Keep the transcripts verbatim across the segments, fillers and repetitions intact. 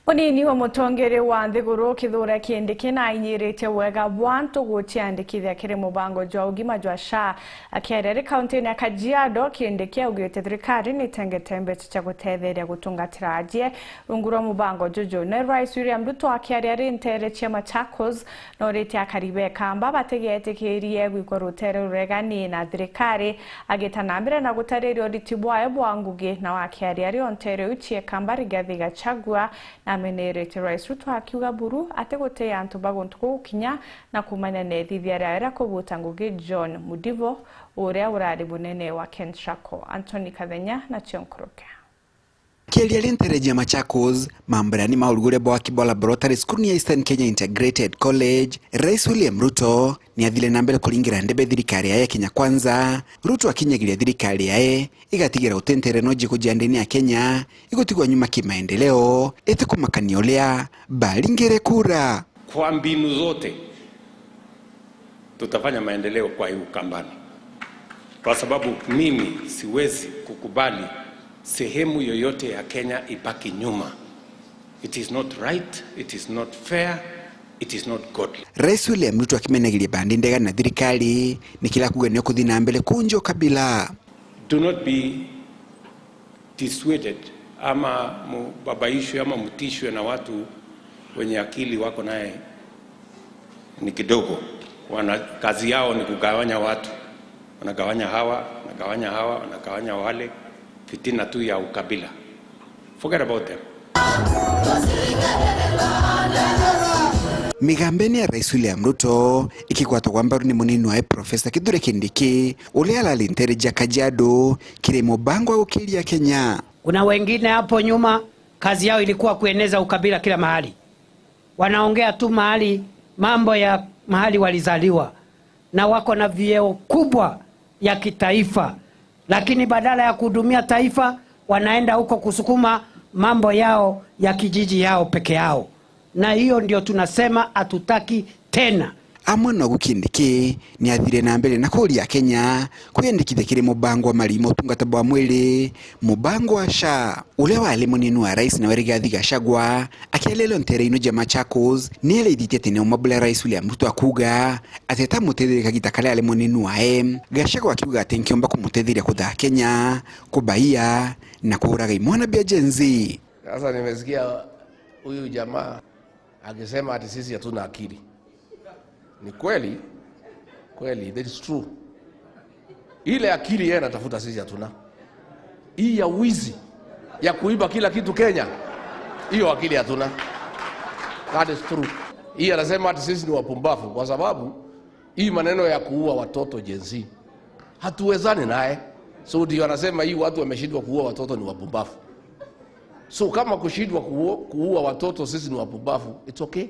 Munini wa mutongeri wa nthiguru Kithure Kindiki nainyiritie wega bwa antu guciandikithia kiri mubango jwa ugima jwa SHA. Akiaria ari kauntini ya Kajiado, Kindiki augite thirikari nitengete mbeca cia gutetheria gutungatira ajie rungu rwa mubango juju. Na Rais William Ruto akiaria ari ntere cia Machakos, noritie akari ba Ikamba batigetikirie gwikwa rutere ruregani na thirikari, agita na mbere na gutariria uriti bwayo bwa ngugi. Na wakiaria ari o ntere iu cia Ikamba, Rigathi Gachagua namenerete Rais Ruto akiuga buru ati guti antu ba guntu kuu gukinya na kumanya na ithithia riawe ria kubuta ngugi John Mudivo, uria urari munene wa Kentraco. Anthony Kathenya na cio nkuruke. Akiaria ari ntere cia Machakos, mamburani ma urugure bwa waki bwa laboratory cukuru ya Eastern Kenya Integrated College, Rais William Ruto niathire na mbere kuringira ndebe thirikari yae ya Kenya Kwanza. Ruto akinyagiria thirikari yae igatigira guti ntere no jikuja ndene ya Kenya igutigwa nyuma kimaendeleo, itikumakania uria baringire kura. Kwa mbinu zote, tutafanya maendeleo kwa hii Ukambani, kwa sababu mimi siwezi kukubali sehemu yoyote ya Kenya ibaki nyuma. It is not right, it is not fair, it is not godly. Rais William Ruto akimenegiria bandi ndega na thirikari, ni kila kuga nio kuthi na mbere kunja ukabila. Do not be dissuaded ama mubabaishwe ama mtishwe na watu wenye akili wako naye ni kidogo. Wana, kazi yao ni kugawanya watu, wanagawanya hawa, wanagawanya hawa, wanagawanya wale, fitina tu ya ukabila. Forget about them. Migambene ya Rais William Ruto ikigwatagwa mbaru ni munini wae Profesa Kithure Kindiki, uria arari ntere ja Kajiado kiri mubango wa gukiria Kenya. Kuna wengine hapo nyuma, kazi yao ilikuwa kueneza ukabila kila mahali. Wanaongea tu mahali, mambo ya mahali walizaliwa, na wako na vyeo kubwa ya kitaifa, lakini badala ya kuhudumia taifa, wanaenda huko kusukuma mambo yao ya kijiji yao peke yao. Na hiyo ndio tunasema hatutaki tena. Amwe nogu Kindiki niathire na mbere na kuria Akenya kwiyandikithia kiri mubango wa marima utungata bwa mwiri, mubango wa SHA. Uria wari munini wa rais nawe Rigathi Gachagua, akiaria ntere ino ja Machakos, niaraithitie ati niuma buria Rais William Ruto akuga ati atamutetheria kagita karia ari munini wae. Gachagua akiuga ati nkiumba kumutetheria kuthaa Kenya, kubaia na kuuraga imwana bia Gen Z. Sasa nimesikia huyu jamaa akisema ati sisi hatuna akili. Ni kweli? Kweli, that is true. Ile akili yeye anatafuta sisi hatuna. Hii ya wizi, ya kuiba kila kitu Kenya, hiyo akili hatuna. That is true. Hii anasema ati sisi ni wapumbavu kwa sababu hii maneno ya kuua watoto Gen Z, hatuwezani naye. So ndio anasema hii watu wameshindwa kuua watoto ni wapumbavu. So kama kushindwa kuua, kuua watoto sisi ni wapumbavu, it's okay.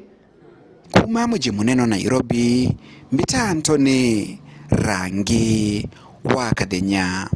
Kuuma muji munene wa Nairobi, mbita Anthony Rangi wa Kathenya.